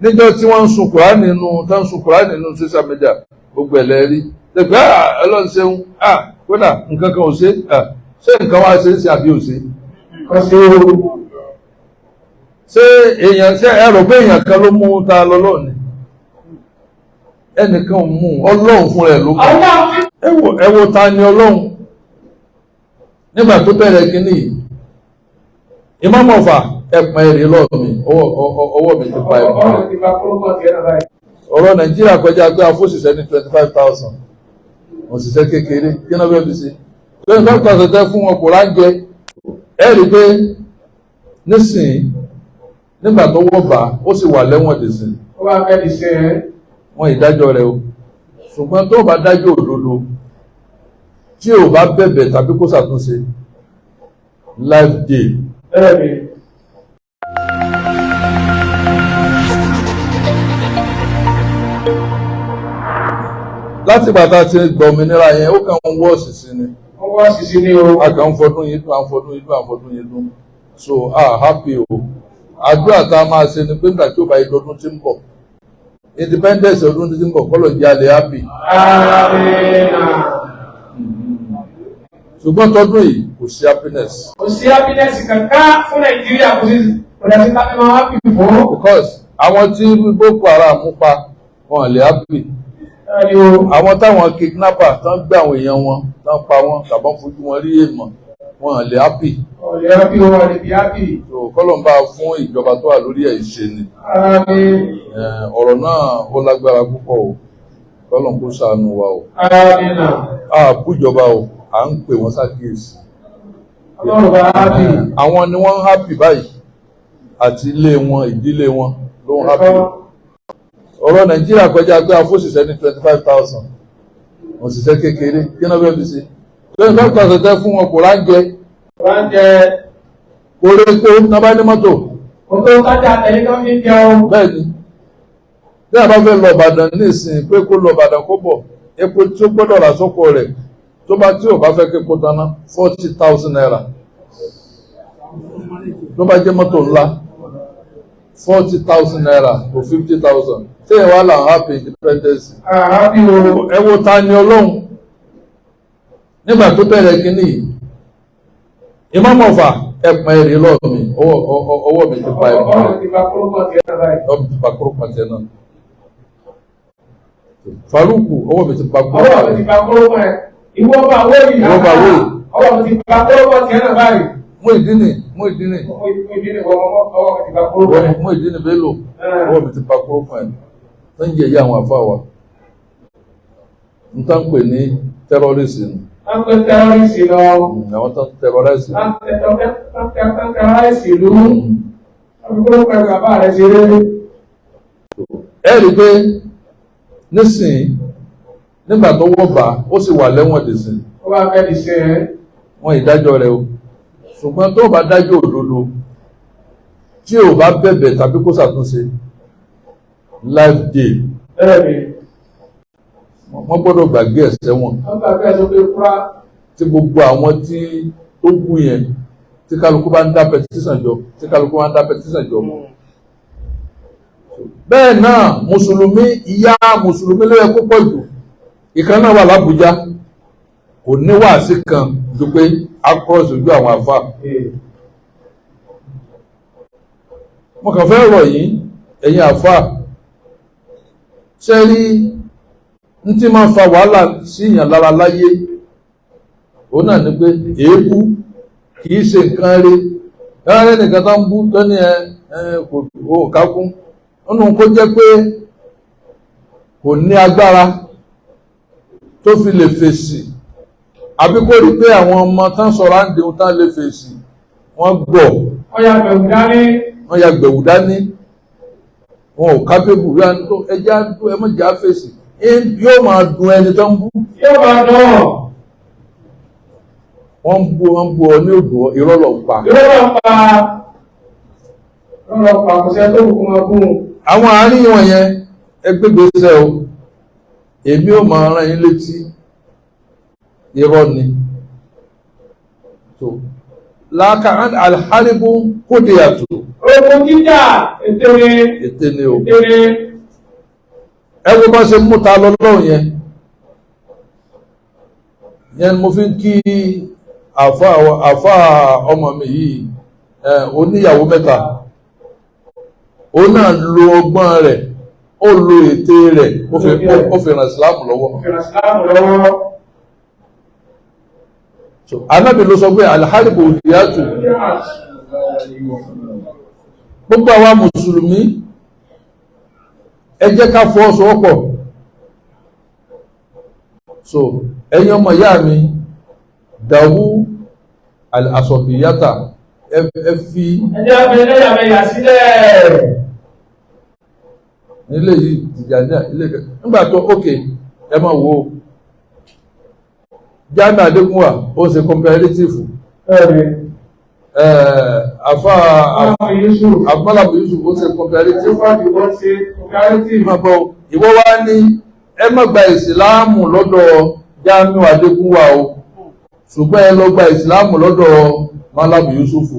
Níjọ́ tí wọ́n ń sun Kùránì nínú, tán ń sun Kùránì nínú social media, gbogbo ẹ̀ lẹ́rí lẹ́gbẹ́. Ọlọ́run ṣeun, kódà nǹkan kan ò ṣe. Ṣé nǹkan wá ṣe é ṣe àbí ò ṣe? Kọ́ sí o. Ṣé èèyàn, ṣé ẹ rò pé èèyàn kan ló mú ta lọ lónìí? Ẹnìkan ò mú, Ọlọ́run fún rẹ̀ ló mú. Ẹ wo ta ni Ọlọ́run nígbà tó bẹ̀rẹ̀ kínní yìí. Ìmáàmù Ọ̀fà, ẹ̀pọ̀n èrè lọ́ọ̀ mi, ọwọ́ mi ti pa ẹ̀pọ̀n rẹ̀. Ọwọ́ ti pa kórópọ̀ tiẹ̀ náà báyìí. Ọ̀rọ̀ Nàìjíríà kọjá pé afóṣìṣẹ́ ní 25,000 òṣìṣẹ́ kékeré. Kí náà bẹ́ẹ̀ fi ṣe 25,000 tẹ́ fún wọn kò ráńjẹ? Ẹ rí i pé nísìnyí, nígbà tó wọ́ bá, ó sì wà lẹ́wọ̀n dìsìn. Ó wá fẹ́ di ṣe é. Wọn ìdájọ́ rẹ̀ o, ṣùgbọ́n tó bá dájọ́ òdodo, tí ò bá bẹ̀bẹ̀ tàbí kó ṣàtúnṣe, life day. Bẹ́ẹ̀ ni. Láti bàtà ti gbọ́ òmìnira yẹn, ó kàn ń wọ́ọ̀sì sí ni. Wọ́n wá sísí ní o. A kàn ń fọdún yìí dún, à ń fọdún yìí dún, à ń fọdún yìí dún. So ah, happy o. Àdúrà tá a máa ṣe ni pé nígbà tí ó bá yẹ lọ́dún tí ń bọ̀, independence ọdún tí ń bọ̀, kọ́lọ̀ jẹ́ alẹ́ happy. Àmín. Ṣùgbọ́n tọdún yìí, kò sí happiness. Kò sí happiness kankan fún Nàìjíríà, kò sí, kò dẹ̀ sí káfí máa happy fún. Because àwọn tí Boko Haram pa, wọn lè happy. Bẹ́ẹ̀ ni o. Àwọn táwọn kidnapper tán gbé àwọn èèyàn wọn, tán pa wọn tàbí fojú wọn rí èèmọ̀, wọn lè happy. Ọ̀lẹ́ happy o, ọ̀lẹ́ bí happy. So kọ́lọ̀ ń bá fún ìjọba tó wà lórí ẹ̀ ṣe ni. Àmín. Ọ̀rọ̀ náà, ó lágbára púpọ̀ o. Kọ́lọ̀ ń kó ṣàánú wa o. Àmín. A bújọba o, à ń pè wọ́n ṣàkíyèsí. Ọlọ́run bá happy. Àwọn ni wọ́n ń happy báyìí, àti ilé wọn, ìdílé wọn ló ń happy. Ọ̀rọ̀ Nàìjíríà kọjá pé afóṣìṣẹ́ ní 25,000 òṣìṣẹ́ kékeré. Kí náà bẹ́ẹ̀ fi ṣe 25,000 tẹ́ fún wọn kò ráńjẹ? Wọ́n jẹ. Kò répo náà bá ní mọ́tò. Kò tó kájà tẹ̀lé tó fi jẹun. Bẹ́ẹ̀ ni, bí a bá fẹ́ lọ Ìbàdàn ní ìsìn, pé kó lọ Ìbàdàn kó bọ̀, epo tí ó gbọ́dọ̀ rà sóko rẹ̀, tó bá tí ò bá fẹ́ képo taná, ₦40,000. Tó bá jẹ́ mọ́tò ńlá, ₦40,000 to 50,000. Ṣé ìwà là ń happy independence? Happy o. Ẹ wo ta ni Ọlọ́run nígbà tó bẹ̀rẹ̀ kínní yìí. Ìmáàmù Ọ̀fà, ẹ̀pọ̀n èrè lọ́ọ̀ mi, ọwọ́ mi ti pa ẹ̀pọ̀n rẹ̀. Ọwọ́ ti pa kórópọ̀ tiẹ̀ náà báyìí. Ọwọ́ mi ti pa kórópọ̀ tiẹ̀ náà. Faruku, ọwọ́ mi ti pa Ọwọ́ kórópọ̀ mi ti pa kórópọ̀ ẹ̀. Ìwọ bá wó yìí. Ìwọ bá wó yìí. Ọwọ́ mi ti pa kórópọ̀ tiẹ̀ náà báyìí. Muyideen, Muyideen. Ìdí ni ọwọ́ mi ti pa kórópọ̀ ẹ̀. Muyideen Bello, ọwọ́ mi ti pa kórópọ̀ ẹ̀ tó ń jẹ ìyá àwọn àfa wa n tá ń pè ní terrorist nù. Wọ́n pe terrorist lọ. Àwọn tó ń terrorize nù. Wọ́n terrorize ìlú. Wọ́n fi kórópọ̀ ẹ̀ bàbá rẹ̀ ṣeré. Ẹ rí i pé nísìnyí, nígbà tó wọ́ bá, ó sì wà lẹ́wọ̀n dìsìn. Ó wá fẹ́ di ṣe é. Wọn ìdájọ́ rẹ̀ o, ṣùgbọ́n tó bá dájọ́ òdodo, tí ò bá bẹ̀bẹ̀ tàbí kó ṣàtúnṣe, life day. Bẹ́ẹ̀ ni. Wọ́n gbọ́dọ̀ gbàgbé ẹ̀ṣẹ̀ wọn. Wọ́n gbàgbé ẹ̀sùn pé kúrá. Tí gbogbo àwọn tí tó kú yẹn, tí kálukú bá ń dá petition jọ, tí kálukú bá ń dá petition jọ. Bẹ́ẹ̀ náà, mùsùlùmí, ìyá mùsùlùmí ló yẹ kó pọ̀ jù. Ìkan náà wà lábújá, kò ní wàásì kan ju pé a cross ojú àwọn àfa. Mo kàn fẹ́ rọ̀ yín, ẹ̀yin àfa, ṣe rí n tí máa ń fa wàhálà sí ìyàn lára láyé, òun náà ni pé èébú kì í ṣe nǹkan rí. Ẹ̀rọ nìkan tó ń bú tó ní ẹ kò ó kákún nínú, kó jẹ́ pé kò ní agbára tó fi lè fèsì, àbí kó rí pé àwọn ọmọ tán sọ̀rọ̀ àǹdí ohun tán lè fèsì, wọ́n gbọ́. Wọ́n ya bẹ̀rù dání. Wọ́n ya gbẹ̀wù dání, wọn ò kápẹ́bù rí àńtó ẹjẹ́ àńtó ẹ mọ̀jẹ̀ á fèsì, yóò máa dùn ẹni tó ń bú. Yóò máa dùn. Wọ́n ń bú ọ ní òdùn, irọ́ ló ń pa. Irọ́ ló ń pa. Irọ́ ló ń pa, kò sẹ́ni tó kù kó máa bú un. Àwọn àárín wọn yẹn, ẹ gbégbèsè o. Èmi ò máa rán yín létí, irọ́ ni tó láàkà alharibu kóde àtò. Ogun jíjà ète ni. Ète ni o. Ète ni. Ẹ wo bá ṣe mú ta lọ lọ́rùn yẹn. Yẹn ni mo fi ń kí àfa ọmọ mi yìí, oníyàwó mẹ́ta. Òun náà lo ọgbọ́n rẹ̀, ó lo ète rẹ̀, ó fi ràn Ìsìlámù lọ́wọ́. Òfin Ìsìlámù lọ́wọ́. So, Ànábì ló sọ pé alharibu òdìyàtù. Gbogbo àwa mùsùlùmí, ẹ jẹ́ ká fọwọ́sowọ́pọ̀. So ẹ̀yin ọmọ ìyá mi, dàwú àsọ̀bìyàtà, ẹ fi Ẹ jẹ́ abẹ́lẹ́yàmẹ̀yà sílẹ̀. Nílé yìí Tìjàníyà ilé kẹ nígbà tó ókè, ẹ máa wo Jamiu Adégúnwà, ó ṣe comparative. Bẹ́ẹ̀ni. Àfa Àwọn Yusuf. Abúlé Yusuf, ó ṣe comparative. Àti wọ́n ṣe comparative. Máa bọ̀, ìwọ wá ní ẹ má gba ìsìláàmù lọ́dọ̀ Jamiu Adégúnwà o, ṣùgbọ́n ẹ lọ gba ìsìláàmù lọ́dọ̀ Malam Yusufu.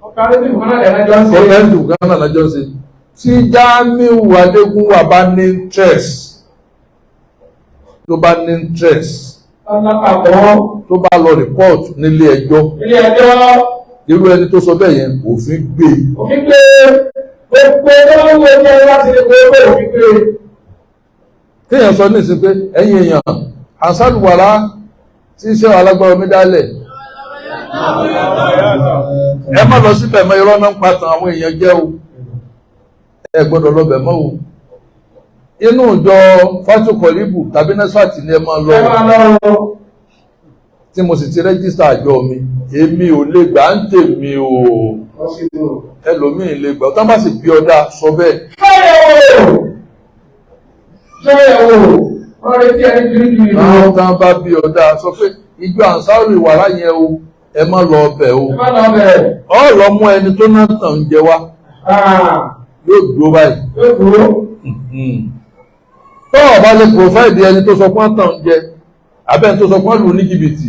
Comparative kan náà lẹ́jọ́ ṣe. Comparative kan náà lọ́jọ́ ṣe. Tí Jamiu Adégúnwà bá ní interest, tó bá ní interest, Lápapọ̀. tó bá lọ report nílé ẹjọ́, Ilé ẹjọ́. Irú ẹni tó sọ bẹ́ẹ̀ yẹn, òfin gbé. Òfin gbé. Gbogbo tó ń wo jẹ́ láti lè gbogbo òfin gbé. Kéèyàn sọ ní ìsìn pé ẹ̀yin èèyàn, àṣàlùwàrá tí iṣẹ́ alágbára omi dálẹ̀, ẹ má lọ síbẹ̀ mọ́, irọ́ náà ń patan àwọn èèyàn jẹ́ o, ẹ gbọ́dọ̀ lọ bẹ̀ mọ́ o, inú ìjọ fásitì tàbí nẹ́sàtì ni ẹ máa lọ. Ẹ máa lọ. Tí mo sì ti register àjọ mi, èmi ò lè gbà ń tèmi o, ẹlòmíì lè gbà tó bá sì bí ọdá sọ bẹ́ẹ̀. Fẹ́yẹ̀wò. Fẹ́yẹ̀wò. Wọ́n retí ẹni kirikiri lọ. Àwọn tán bá bí ọdá sọ pé ìjọ àǹsáwò ìwàrà yẹn o, ẹ má lọ ọbẹ̀ o. Ẹ má lọ bẹ̀. Ọ lọ mú ẹni tó náà tàn ń jẹ wá, yóò dúró báyìí. Yóò dúró. Tọ́ọ̀ bá lè provide ẹni tó sọ pọ́n tàn ń jẹ, abẹ́ni tó sọ pọ́n lù ní jìbìtì,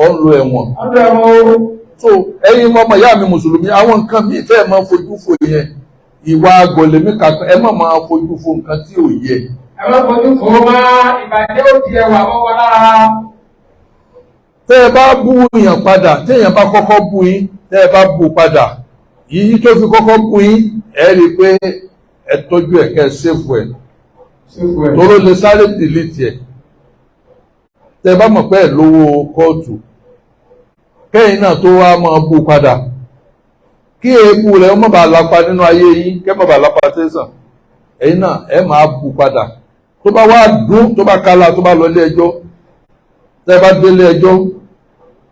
ọ̀ ń lo ẹ̀wọ̀n. Ọdún ẹ̀wọ̀n o. So ẹ̀yin ọmọ ìyá mi mùsùlùmí, àwọn nǹkan míì tẹ́ ẹ̀ máa fojú fo yẹn, ìwà agọ̀lẹ̀mí kankan, ẹ má máa fojú fo nǹkan tí ò yẹ. Ẹ má fojú fo máa ìbàjẹ́ òdì ẹwà mọ́wọ́ lára. Tẹ́ ẹ bá bú èèyàn padà, tẹ́ èèyàn bá kọ́kọ́ bú yín, tẹ́ ẹ bá bú padà, yìí tó fi kọ́kọ́ bú yín, ẹ rí i pé ẹ tọ́jú ẹ̀, kẹ́ ẹ save ẹ̀, tóró lè sáré delete ẹ̀. Tẹ́ ẹ bá mọ̀ pé ẹ lówó kóòtù, kẹ́yìn náà tó wá máa bú padà, kí èébú rẹ̀ má bàa lápa nínú ayé yín, kẹ́ má bàa lápa tẹ́sán, ẹ̀yin náà ẹ máa bú padà. Tó bá wá dún, tó bá kálá, tó bá lọ ilé ẹjọ́, tẹ́ bá délé ẹjọ́,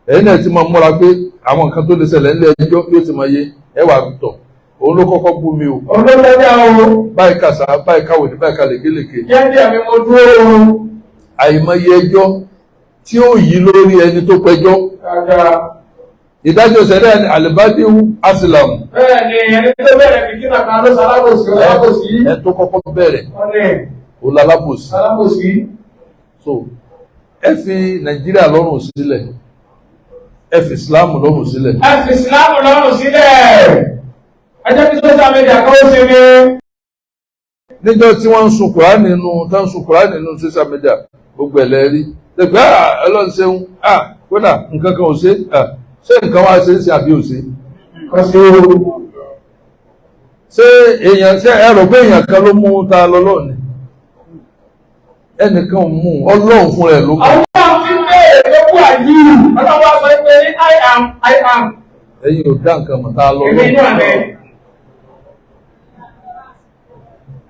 ẹ̀yin náà ti máa múra pé àwọn nǹkan tó lè ṣẹlẹ̀ nílé ẹjọ́ yóò ti máa yé ẹ wà tọ̀. Òun ló kọ́kọ́ bú mi o. Òun ló lọ́jà o. Báyìí kàṣà, báyìí káwòdì, báyìí kàlèkélèké. Jẹ́jẹ́ mi mo dúró o. Àìmọye ẹjọ́ tí ó yí lórí ẹni tó pẹjọ́. Ìdájọ́ sẹ́lẹ̀ ní alibadiwu asilam. Bẹ́ẹ̀ ni, ẹni tó bẹ̀rẹ̀ fìtínà kan ló ṣalábòsí, alábòsí. Ẹ tó kọ́kọ́ bẹ̀rẹ̀, ó lálábòsí. Alábòsí. So ẹ fi Nàìjíríà lọ́rùn sílẹ̀, ẹ fi Islam lọ́rùn sílẹ̀. Ẹ fi Islam lọ́rùn sílẹ̀. Ẹ jẹ́ kí social media kọ́ ó sinmi. Níjọ́ tí wọ́n ń sun Kùránì nínú, tó ń sun Kùránì nínú social media, gbogbo ẹ̀ lẹ́rí lẹ́gbẹ́ Ọlọ́run ṣeun, kódà nǹkan kan ò ṣe. Ṣé nǹkan wá ṣe é ṣe àbí ò ṣe? Kò sí o. Ṣé èèyàn, ṣé ẹ rò pé èèyàn kan ló mú ta lọ́lọ́ ni? Ẹnìkan ò mú, Ọlọ́run fún rẹ̀ ló mú. Ọlọ́run ti bẹ̀rẹ̀ ló kú àyù. Ọlọ́run wá sọ pé I am, I am. Ẹ̀yin ò dá nǹkan mọ̀, ta lọ́lọ́. Èmi náà ni.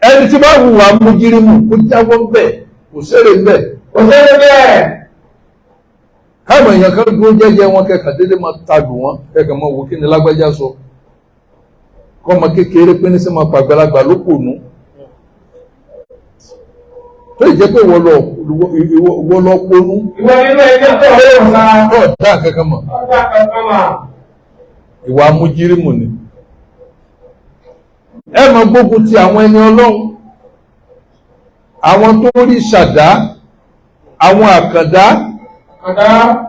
Ẹni tí bá wù wá mú jírímù, kó jáwọ́ ń bẹ̀, kò sẹ́rẹ̀ ń bẹ̀. Kò sẹ́rẹ̀ bẹ́ẹ̀. Káwọn èèyàn kan dúró jẹ́jẹ́ wọn, kẹ́kàn déédéé máa tagù wọn, kẹ́kàn máa wò kí ni lágbájá sọ. Kọ́mọ kékeré pé ní sí máa pàgbàlagbà ló kò nú. Tó ì jẹ́ pé ìwọ lọ ponú. Ìwọ nínú ẹgbẹ́ tó ọ̀rẹ́ òsà. Ọ̀ dá kankan mọ̀. Ọ̀dà kankan mọ̀. Ìwà amújírímù ni. Ẹ máa gbógun ti àwọn ẹni Ọlọ́run, àwọn tó rí ṣàdá, àwọn àkàndá. Àkàndá.